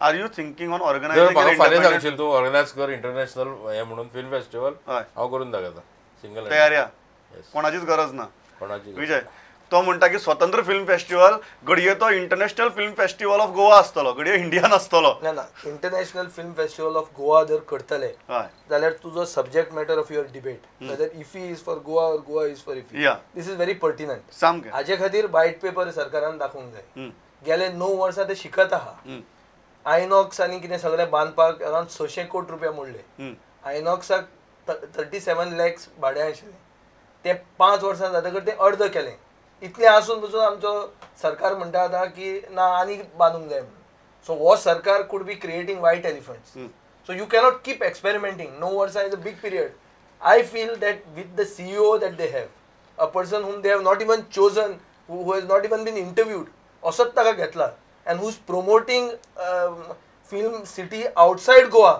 Are you thinking on organizing? फाल्यां सांगशील तूं ऑर्गनायज कर इंटरनॅशनल हें म्हणून फिल्म फेस्टिवल, हांव करून दाखयता. सिंगल तयारी, कोणाचीच गरज ना कोणाची. विजय तो म्हणटा की स्वतंत्र फिल्म फेस्टिवल घडये तो international film festival of Goa आसतलो, घडये इंडियान आसतलो. ना ना, international film festival of Goa जर करतले जाल्यार तुजो subject matter of your debate whether IFFI is for Goa or Goa is for IFFI, this is very pertinent. सामकें हाजे खातीर व्हायट पेपर सरकारान दाखोवंक जाय. गेले 9 वर्सां ते शिकत आहा. आयनॉक्स आनी कितें सगळें बांदपाक अरावंड 600 कोटी रुपया मोडले. आयनॉक्साक 37 लॅक्स भाडें आशिल्लें, तें 5 वर्सां जातकच तें अर्द केलें. इतलें आसून पसून आमचो सरकार म्हणटा आतां की ना आनी बांदूंक जाय म्हणून. सो हो सरकार could be creating white elephants. So you cannot keep experimenting. 9 वर्सां is a big period. I feel that with the CEO that they have, a person whom they have not even chosen, who has not even been interviewed, असोच ताका घेतला and who is promoting film city outside Goa.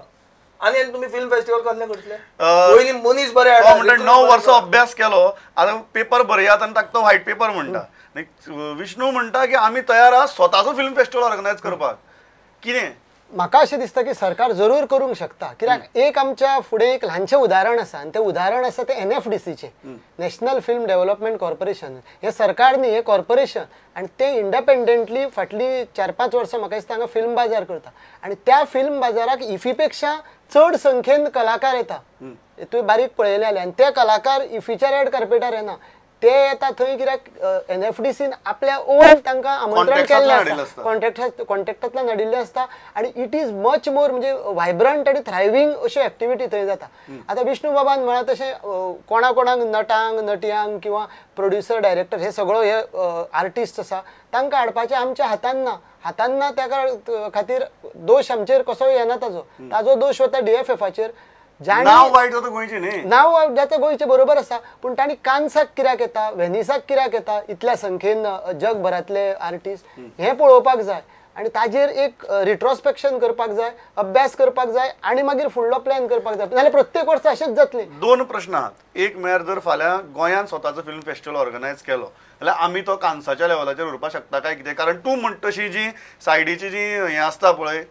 आनी तुमी film festival कसलें करतले? पयलीं मनीस बरे म्हणटा 9 वर्सां अभ्यास केलो, आतां पेपर बरयात आनी ताका तो व्हायट पेपर म्हणटा. विष्णू म्हणटा की आमी तयार आहा स्वताचो फिल्म फेस्टिवल ऑर्गनायज करपाक. कितें म्हाका अशें दिसता की सरकार जरूर करूंक शकता. कित्याक एक आमच्या फुडें एक ल्हानशें उदाहरण आसा आनी तें उदाहरण आसा तें NFDCचें, नॅशनल फिल्म डेव्हलपमेंट कॉर्पोरेशन. हें सरकार न्ही, हें कॉर्पोरेशन आनी तें इंडिपेंडंटली फाटलीं 4-5 वर्सां म्हाका दिसता हांगा फिल्म बाजार करता आनी त्या फिल्म बाजाराक इफी पेक्षा चड संख्येन कलाकार येता. तुवें बारीक पळयलें जाल्यार आनी ते कलाकार इफीच्या रेड कार्पेटार येना, ते येता थंय कित्याक NFDCन आपल्या ओन तांकां आमंत्रण केल्लें आसता, कॉन्ट्रॅक्टांतल्यान हाडिल्लें आसता आनी it is much more म्हणजे व्हायब्रंट आनी थ्रायवींग अश्यो एक्टिविटी थंय जाता. आतां विष्णू बाबान म्हळां तशें कोणा कोणाक नटांक नटयांक किंवा प्रोड्युसर डायरेक्टर हे सगळो हे आर्टिस्ट आसा तांकां हाडपाचें आमच्या हातान ना. हातान ना त्या खातीर दोश आमचेर कसोय येना, ताजो ताजो दोश वता DFFाचेर. नांव वायट जाता गोंयचें न्ही, नांव वायट जाता गोंयचें बरोबर आसा, पूण तांणी कान्साक कित्याक येता, व्हेनिसाक कित्याक येता इतल्या संख्येन जगभरांतले आर्टिस्ट, हें पळोवपाक जाय आनी ताजेर एक रिट्रोस्पेक्शन करपाक जाय, अभ्यास करपाक जाय आनी मागीर फुडलो प्लॅन करपाक जाय. नाजाल्यार प्रत्येक वर्सा अशेंच जातलें. 2 प्रश्न आहात. एक म्हळ्यार जर फाल्यां गोंयान स्वताचो फिल्म फेस्टिवल ऑर्गनायज केलो जाल्यार आमी तो कान्साच्या लेवलाचेर उरपाक शकता काय कितें? कारण तूं म्हणटा तशी जी सायडीची जी हें आसता पळय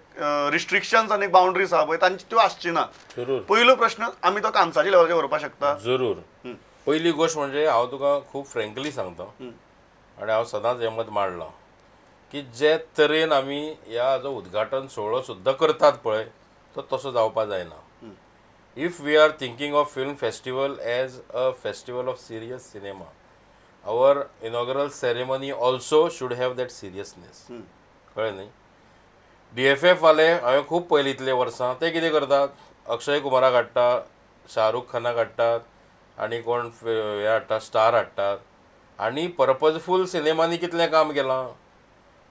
रिस्ट्रिक्शन्स आनी बाउंड्रीज आहा पळय तांची त्यो आसची ना. पयलो प्रश्न, आमी तो कान्साच्या लेवलाचेर व्हरपाक शकता? जरूर. पयली गोश्ट म्हणजे हांव तुका खूब फ्रेंकली सांगता आनी हांव सदांच हें मत मांडलां की जे तरेन आमी ह्या जो उद्घाटन सुवाळो सुद्दां करतात पळय तो तसो जावपा जायना. If we are thinking of film festival as a festival of serious cinema, our inaugural ceremony also should have that seriousness. कळ्ळें न्ही? DFF वाले हांवें खूब पळयले इतले वर्सां, ते कितें करतात, अक्षय कुमाराक हाडटा, शाहरुख खानाक हाडटात आनी कोण हे हाडटा, स्टार हाडटात आनी पर्पजफूल सिनेमांनी कितलें काम केलां,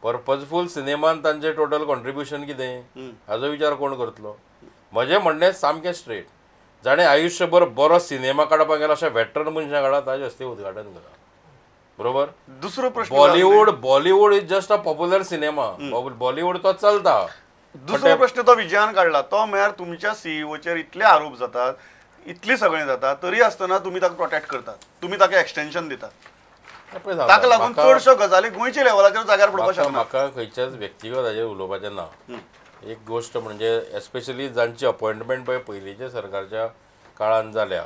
पर्पजफूल सिनेमान तांचें टोटल कॉन्ट्रिब्युशन कितें हाजो विचार कोण करतलो? म्हजें म्हणणें सामकें स्ट्रेट, जाणें आयुश्यभर बरो सिनेमा काडपाक गेलो अशें वेटरन मनशां काडा, ताजे हस्ते उद्घाटन करा. बरोबर. दुसरो प्रश्न, Bollywood is just a popular cinema, Bollywood तो चलता. दुसरो प्रश्न तो विजयान काडला तो म्हळ्यार तुमच्या CEOचेर इतले आरोप जातात, इतली सगळें जाता, तरी आसतना तुमी ताका प्रोटेक्ट करतात, तुमी ताका एक्सटेन्शन दितात, ताका लागून चडश्यो गजाली गोंयच्या लेवलाचेर जाग्यार पडपाक शकना. म्हाका खंयच्याच व्यक्तिगत हाजेर उलोवपाचें ना. एक गोश्ट म्हणजे एस्पेशली जांची अपॉयंटमेंट पळय पयलींच्या सरकारच्या काळान जाल्या,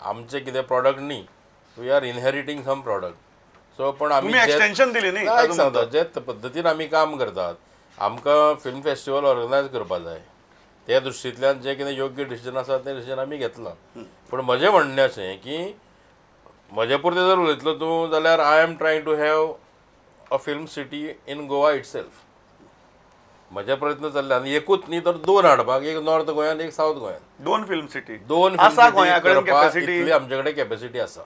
आमचें कितें प्रॉडक्ट न्ही, we are inheriting some product. So पण आमी एक्सटेन्शन दिली न्ही, सांगता जे पद्दतीन आमी काम करतात, आमकां फिल्म फेस्टिवल ऑर्गनायज करपाक जाय, त्या दृश्टींतल्यान जें कितें योग्य डिसिजन आसा तें डिसिजन आमी घेतलां. पूण म्हजें म्हणणें अशें की म्हजे पुरतें जर उलयतलो तूं जाल्यार I am trying to have a film city in Goa itself. म्हजे प्रयत्न चल्ले आनी एकूच न्ही तर 2 हाडपाक, एक नॉर्थ गोंयान एक सावथ गोंयान, 2 फिल्म सिटी, 2 आसा गोंया कॅपॅसिटी, इतली आमचे कडेन कॅपॅसिटी आसा.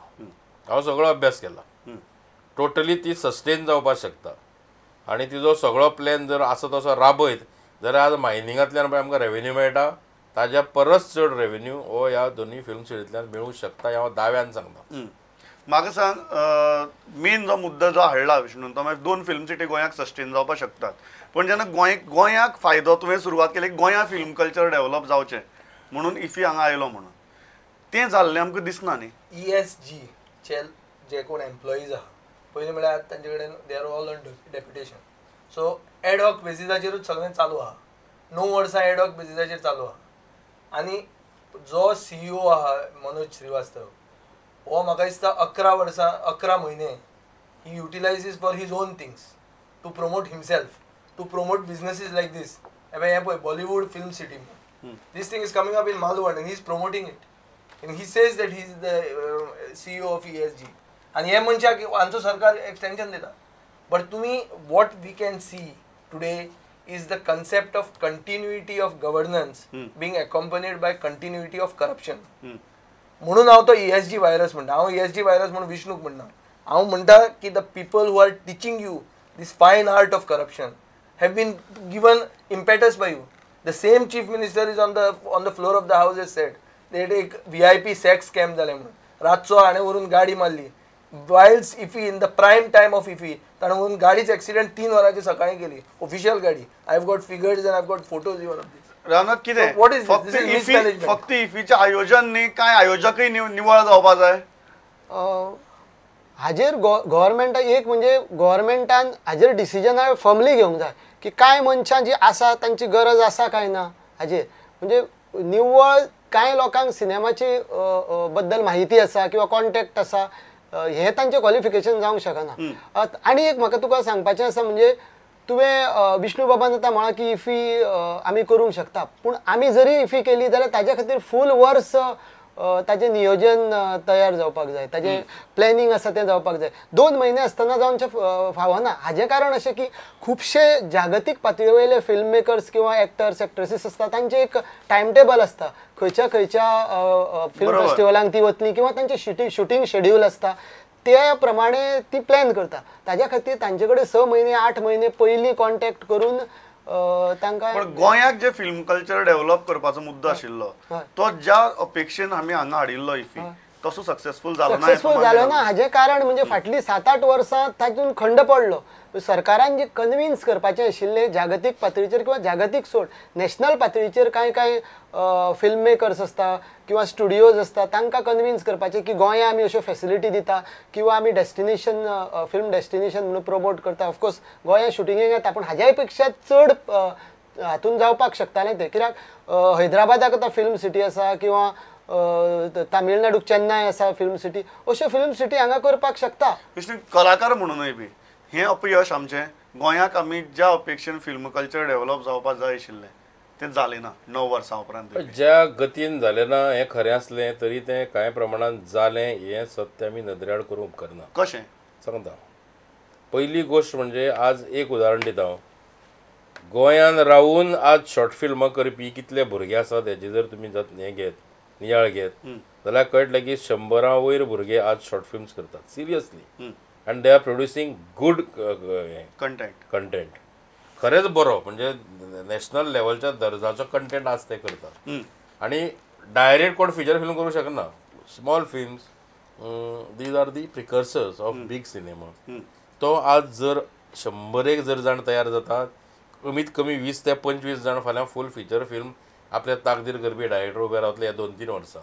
हांव सगळो अभ्यास केला, टोटली ती सस्टेन जावपाक शकता आनी तिजो सगळो प्लॅन जर आसा तसो राबयत जाल्यार आज मायनिंगांतल्यान पळय आमकां रेवेन्यू मेळटा ताज्या परस चड रेवेन्यू हो ह्या दोनूय फिल्म सिटींतल्यान मेळूंक शकता हें हांव दाव्यान सांगता. म्हाका सांग, मेन जो मुद्दो जो हाडला विष्णून तो मागीर 2 फिल्म सिटी गोंयाक सस्टेन जावपाक शकतात, पूण जेन्ना गोंयाक फायदो तुवें सुरवात केली गोंया फिल्म कल्चर डेव्हलप जावचें म्हणून इफी हांगा आयलो म्हणून, तें जाल्लें आमकां दिसना न्ही. ESG चे जे कोण एम्प्लॉईज आहा पयलीं म्हळ्यार तांचे कडेन they are all on deputation, so ad hoc बेसिसाचेरूच सगळें चालू आहा. 9 वर्सां एडॉक बेजिसाचेर चालू आहा आनी जो सीईओ आहा मनोज श्रीवास्तव हो म्हाका दिसता 11 वर्सां 11 म्हयने he utilises for his own things to promote himself, to promote businesses like this. हें पळय Bollywood film city, this thing is coming up in Malvan and he is promoting it and he says that he is the CEO of ESG. आनी हे मनशाक आमचो सरकार extension दिता. But तुमी what we can see today is the concept of continuity of governance being accompanied by continuity of corruption. म्हणून हांव तो ESG virus म्हणटा. हांव ESG virus म्हणून विष्णूक म्हणना, हांव म्हणटा की the people who are teaching you this fine art of corruption have been given impetus by you. The same chief minister is on the floor of the house has said that एक VIP sex scam जालें म्हणून रातचो हाणें व्हरून गाडी मारली whilst IFFI in the prime time of IFFI ताणें व्हरून गाडीच एक्सिडंट 3 वरांचेर सकाळीं केली ऑफिशियल गाडी. I have got figures and I have got photos even of this. Ramnath कितें फक्त इफीचें आयोजन न्ही, कांय आयोजकय निवळ जावपा जाय हाजेर? गव्हर्मेंटा एक म्हणजे गव्हर्मेंटान हाजेर डिसिजनां फर्मली घेवंक जाय की कांय मनशां जी आसा तांची गरज आसा काय ना हाजेर. म्हणजे निव्वळ कांय लोकांक सिनेमाची बद्दल म्हायती आसा किंवा कॉन्टेक्ट आसा हे तांचें क्वॉलिफिकेशन जावंक शकना. आनी एक म्हाका तुका सांगपाचें आसा म्हणजे तुवें विष्णू बाबान आतां म्हळां की इफी आमी करूंक शकता, पूण आमी जरी इफी केली जाल्यार ताज्या खातीर फूल वर्स ताजें नियोजन तयार जावपाक जाय, ताजें प्लॅनिंग आसा तें जावपाक जाय. 2 म्हयने आसतना जावचें फावना. हाजें कारण अशें की खुबशे जागतीक पातळे वयले फिल्म मेकर्स किंवा एक्टर्स एक्ट्रेसीस आसता तांचें एक टायम टेबल आसता, खंयच्या खंयच्या फिल्म फेस्टिवलांक ती वतली किंवा तांचें शुटींग शेड्यूल आसता त्या प्रमाणे ती प्लॅन करता. ताज्या खातीर तांचे कडेन 6 म्हयने 8 म्हयने पयलीं कॉन्टेक्ट करून तांकां. पण गोंयाक जे फिल्म कल्चर डेव्हलप करपाचो मुद्दो आशिल्लो तो ज्या अपेक्षेन आमी हांगा हाडिल्लो इफी तसो सक्सेसफूल जालो ना. सक्सेसफूल जालो ना हाजें कारण म्हणजे फाटलीं 7-8 वर्सां तातूंत खंड पडलो. सरकारान जे कन्विन्स करपाचें आशिल्लें जागतीक पातळीचेर किंवा जागतीक सोड नॅशनल पातळीचेर कांय कांय फिल्म मेकर्स आसता किंवा स्टुडियोज आसता तांकां कन्विन्स करपाचें की गोंया आमी अश्यो फेसिलिटी दिता किंवा आमी डेस्टिनेशन फिल्म डेस्टिनेशन म्हणून प्रमोट करता. ऑफकोर्स गोंया शुटिंगेक येता पूण हाज्याय पेक्षा चड हातून जावपाक शकतालें तें, कित्याक हैदराबादाक आतां फिल्म सिटी आसा किंवा तामिळनाडूक चेन्नय आसा फिल्म सिटी, अश्यो फिल्म सिटी हांगा करपाक शकता. विष्णू, कलाकार म्हणूनय बी हें अपयश आमचें गोंयाक आमी ज्या अपेक्षेन फिल्म कल्चर डेव्हलप जावपाक जाय आशिल्लें तें जालें ना 9 वर्सां उपरांत. ज्या गतीन जालें ना हें खरें आसलें तरी तें कांय प्रमाणान जालें हें सत्य आमी नदरेआड करूंक उपकारना. कशें सांगता? पयली गोश्ट म्हणजे आज एक उदाहरण दिता हांव, गोंयान रावून आज शॉर्ट फिल्मां करपी कितले भुरगे आसात हेजे जर तुमी हें घेत नियाळ घेत जाल्यार कळटलें की 100 वयर भुरगे आज शॉर्ट फिल्म्स करतात seriously and they are producing good content. खरेंच बरो म्हणजे नॅशनल लेवलच्या दर्जाचो कंटेंट आज ते करतात आनी डायरेक्ट कोण फिचर फिल्म करूंक शकना. Small films these are the precursors of big cinema. तो आज जर 100 जर जाण तयार जातात कमीत कमी 20 ते 25 जाण फाल्यां फूल फिचर फिल्म आपल्या ताकदीर करपी डायरेक्टर उबे रावतले ह्या 2-3 वर्सां.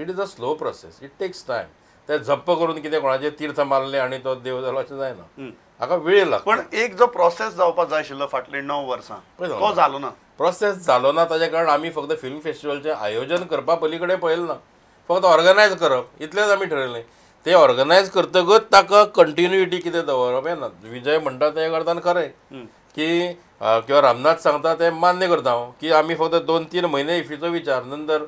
It is a slow process, it takes time. ते झप्प करून कितें कोणाचें तीर्थ मारलें आनी तो देव जालो अशें जायना, हाका वेळ लागता. पण एक जो प्रोसेस जावपाक जाय आशिल्लो फाटले 9 वर्सां तो जालो ना. प्रोसेस जालो ना ताजे कारण आमी फक्त फिल्म फेस्टिवलचें आयोजन करपा पली कडेन पळयलें ना, फक्त ऑर्गनायज करप इतलेंच आमी ठरयलें. ते ऑर्गनायज करतकच ताका कंटिन्युइटी कितें दवरप हें ना. विजय म्हणटा तें करतना खरें की किंवा रामनाथ सांगता तें मान्य करता हांव की आमी फक्त 2-3 म्हयने इफीचो विचार, नंतर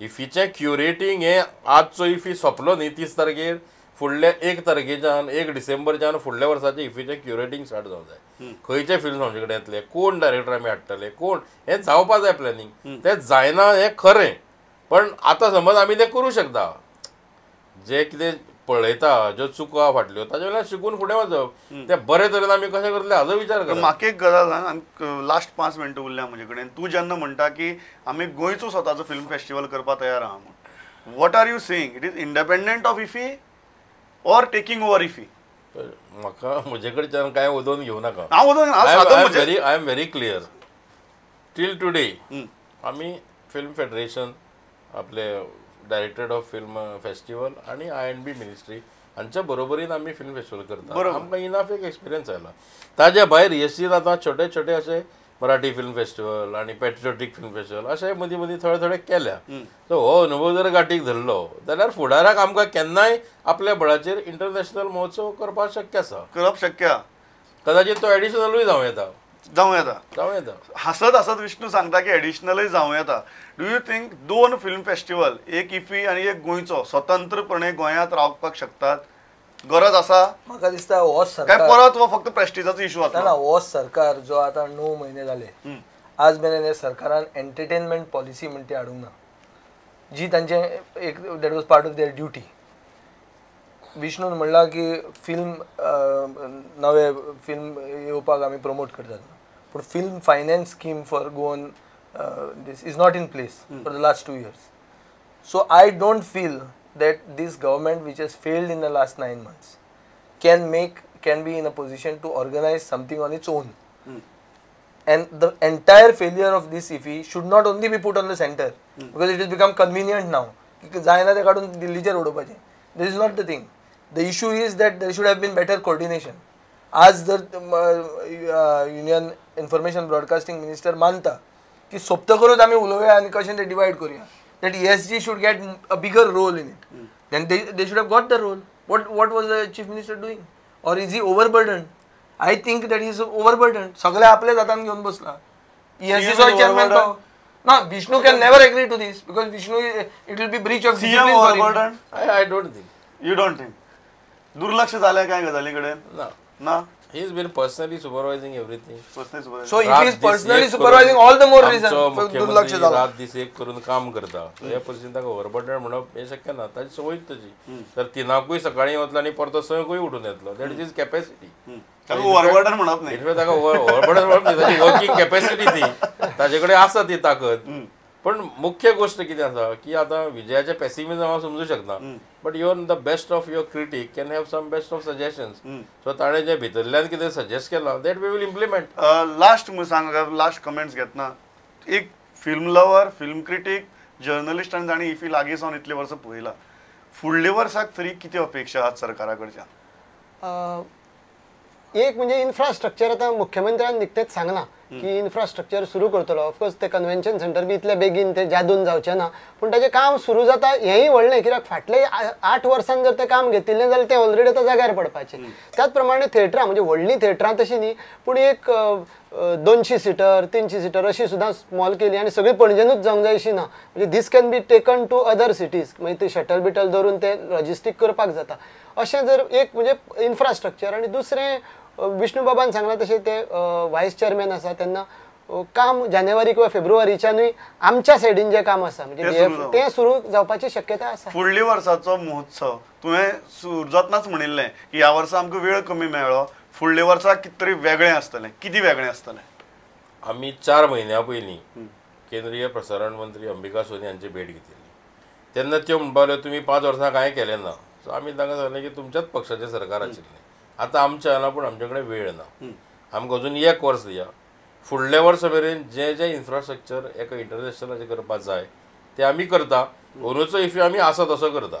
इफीचें क्युरेटींग हें आजचो इफी सोंपलो न्ही 30 तारखेर, फुडल्या 1 तारखेच्यान 1 डिसेंबरच्यान फुडल्या वर्साचें इफीचें क्युरेटींग स्टार्ट जावंक जाय. खंयचे फिल्म आमचे कडेन येतले, कोण डायरेक्टर आमी हाडटले, कोण हें जावपा जाय प्लॅनिंग. तें जायना हें खरें, पण आतां समज आमी तें करूं शकता. जे कितें पळयता ज्यो चुको फाटल्यो ताजे वयल्यान शिकून फुडें वचप, तें बरे तरेन आमी कशें करतले हाजो विचार कर. म्हाका एक गजाल सांग, लास्ट 5 मिनटां उरल्या म्हजे कडेन. तूं जेन्ना म्हणटा की आमी गोंयचो स्वताचो फिल्म फेस्टिवल करपाक तयार आहा म्हूण, what are you saying? It is independent of IFFI or taking over IFFI? म्हाका म्हजे कडच्यान कांय उदोवन घेवं नाका. हांव उदोवन I am very clear till today. आमी फिल्म फेडरेशन आपले डायरेक्टरेट ऑफ फिल्म फेस्टिवल आनी I&B ministry हांच्या बरोबरीन आमी फिल्म फेस्टिवल करता. आमकां इनाफ एक एक्सपिरियन्स आयला. ताज्या भायर एसीन आतां छोटे छोटे अशे मराठी फिल्म फेस्टिवल आनी पॅट्रियोटीक फिल्म फेस्टिवल अशें मदीं मदीं थोडे थोडे केल्या. सो हो अनुभव जर गांठीक धरलो जाल्यार फुडाराक आमकां केन्नाय आपल्या बळाचेर इंटरनॅशनल महोत्सव करपाक शक्य आसा, करप शक्य. कदाचित तो एडिशनलूय जावं येता, जावं येता, जावं येता. हासत हासत विष्णू सांगता की एडिशनलूय जावं येता. Do you think 2 film festival, एक इफी आनी एक गोंयचो, स्वतंत्रपणे गोंयांत रावपाक शकतात? गरज आसा? म्हाका दिसता हो सरकार काय परत हो फक्त प्रेस्टिजाचो इशू जाता ना. हो सरकार जो आतां 9 म्हयने जाले, आज मेरेन हे सरकारान एंटरटेनमेंट पॉलिसी म्हणटा ती हाडूंक ना, जी तांचे एक that was part of their duty. विष्णून म्हणलां की फिल्म नवे फिल्म येवपाक आमी प्रमोट करतात, पूण film finance scheme for Goan this is not in place for the last 2 years. So I don't feel that this government, which has failed in the last 9 months, can be in a position to organize something on its own. And the entire failure of this IFFI should not only be put on the center, because it has become convenient now. जायना ते काडून दिल्लीचेर उडोवपाचें. This is not the thing. The issue is that there should have been better coordination. आज जर union information broadcasting minister मानता की सोपतकरूच आमी उलोवया आनी कशें ते डिवायड करुया, that ESG should get a bigger role in it, then they should have got the role. What was the chief minister doing? Or is he overburdened? I think that he is overburdened. सगळे आपले हातान घेवन बसला. ESG चो chairman तो ना. Vishnu can never agree to this, because Vishnu, it will be breach of discipline for him. Overburdened? I don't think. You don't think? दुर्लक्ष जालें काय गजाली कडेन? ना ना. He has been personally supervising everything. Personally supervising. So if he is personally supervising, all the more reason for दुर्लक्ष जाला. रात दीस एक करून काम करता, हे परिस्थितीन ताका ओवरबर्डन म्हणप हें शक्य ना. ताजी संवयूच तशी. तर 3 सकाळीं वतलो आनी परतो 6 उठून येतलो. That is his capacity. ताका ओवरबर्डन म्हणप न्ही, इनफॅक्ट ताका ओवरबर्डन म्हणप न्ही, ताजी वर्किंग कॅपॅसिटी ती, ताजे कडेन आसा ती ताकद. पण मुख्य गोष्ट कितें आसा की आतां विजयाचें पेसिमिजम हांव समजूं शकना, but even the best of your critic can have some best of suggestions. So ताणें जें भितरल्यान कितें सजेस्ट केलां that we will implement. Last सांग, लास्ट कमेंट्स घेतना, एक film lover, film critic, journalist आनी जाणें इफी लागीं सावन इतलीं वर्सां पळयलां, फुडल्या वर्साक तरी कितें अपेक्षा आहात सरकारा कडच्यान? एक म्हणजे इन्फ्रास्ट्रक्चर आतां मुख्यमंत्र्यान निकतेंच सांगलां की इन्फ्रास्ट्रक्चर सुरू करतलो. ऑफकोर्स ते कन्व्हेन्शन सेंटर बी इतले बेगीन ते जादून जावचें ना, पूण ताजें काम सुरू जाता हेंय व्हडलें, कित्याक फाटले 8 वर्सां जर तें काम घेतिल्लें जाल्यार तें ऑलरेडी आतां जाग्यार पडपाचें. त्याच प्रमाणे थिएटरां, म्हणजे व्हडलीं थिएटरां तशीं न्ही, पूण एक 200 सिटर 300 सिटर अशी सुद्दां स्मॉल केली आनी सगळी पणजेनूच जावंक जाय अशी ना, म्हणजे this can be taken to other cities. मागीर ते शटल बिटल दवरून ते लॉजिस्टीक करपाक जाता. अशें जर एक म्हणजे इन्फ्रास्ट्रक्चर. आनी दुसरें विष्णू बाबान सांगलां तशें ते वायस चेअरमॅन आसा तेन्ना काम जानेवारी किंवा फेब्रुवारीच्यानूय आमच्या सायडीन जें काम आसा म्हणजे तें सुरू जावपाची शक्यता आसा. फुडल्या वर्साचो महोत्सव तुवें सुरू जातनाच म्हणिल्लें की ह्या वर्सा आमकां वेळ कमी मेळ्ळो, फुडल्या वर्सा कितें तरी वेगळें आसतलें, कितें वेगळें आसतलें? आमी 4 म्हयन्या पयलीं केंद्रीय प्रसारण मंत्री अंबिका सोनी हांची भेट घेतिल्ली, तेन्ना त्यो म्हणपाक लागल्यो तुमी 5 वर्सां कांय केलें ना. सो आमी तांकां सांगलें की तुमच्याच पक्षाचें सरकार आशिल्लें, आतां आमचें आयलां पूण आमचे कडेन वेळ ना, आमकां अजून 1 वर्स दिया. फुडल्या वर्सा मेरेन जें जें इन्फ्रास्ट्रक्चर एका इंटरनॅशनलाचें करपाक जाय तें आमी करता. अंदूचो इफी आमी आसा तसो करता.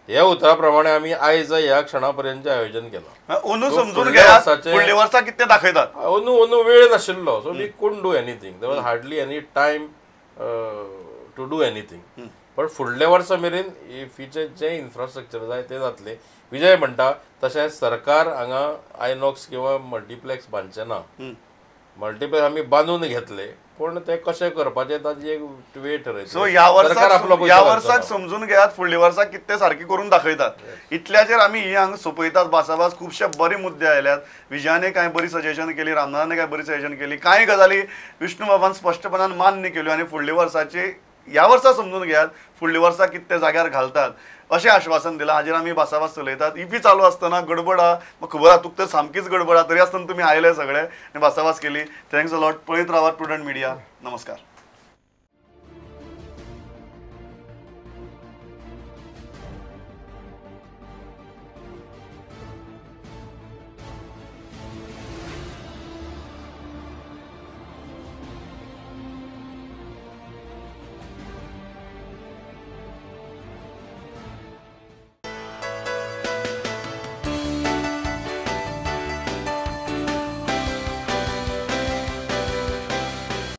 ह्या उतरा प्रमाणे आमी आयज ह्या क्षणा पर्यंतचें आयोजन केलां. अंदू समजून घेयात फुडल्या वर्सा कितें दाखयतात. अंदू अंदू वेळ नाशिल्लो, so we couldn't do anything, there was hardly any time to do anything. पण फुडल्या वर्सा मेरेन इफीचें जें इन्फ्रास्ट्रक्चर जाय तें जातलें. विजय म्हणटा तशें सरकार हांगा आयनॉक्स किंवा मल्टिप्लेक्स बांदचें ना, मल्टिप्लेक्स आमी बांदून घेतले पूण ते कशें करपाचें ताजी एक वेळ ठरयतले. सो ह्या वर्साक समजून घेयात फुडल्या वर्साक कितें सारकें करून दाखयतात. इतल्याचेर आमी ही हांगा सोंपयतात भासाभास. खुबशे बरे मुद्दे आयल्यात, विजयाने कांय बरी सजेशन केली, रामनाथाने कांय बरी सजेशन केली, कांय गजाली विष्णू बाबान स्पश्टपणान मान्य केल्यो आनी फुडल्या वर्साची ह्या वर्सा समजून घेयात फुडल्या वर्सा कितें जाग्यार घालतात अशें आश्वासन दिलां. हाजेर आमी भासाभास चलयतात. इफी चालू आसतना गडबड आहा, खबर आहा तुका तर सामकीच गडबड आहा, तरी आसतना तुमी आयले सगळे आनी भासाभास केली. Thanks a lot. पळयत रावात प्रुडंट मिडिया. नमस्कार.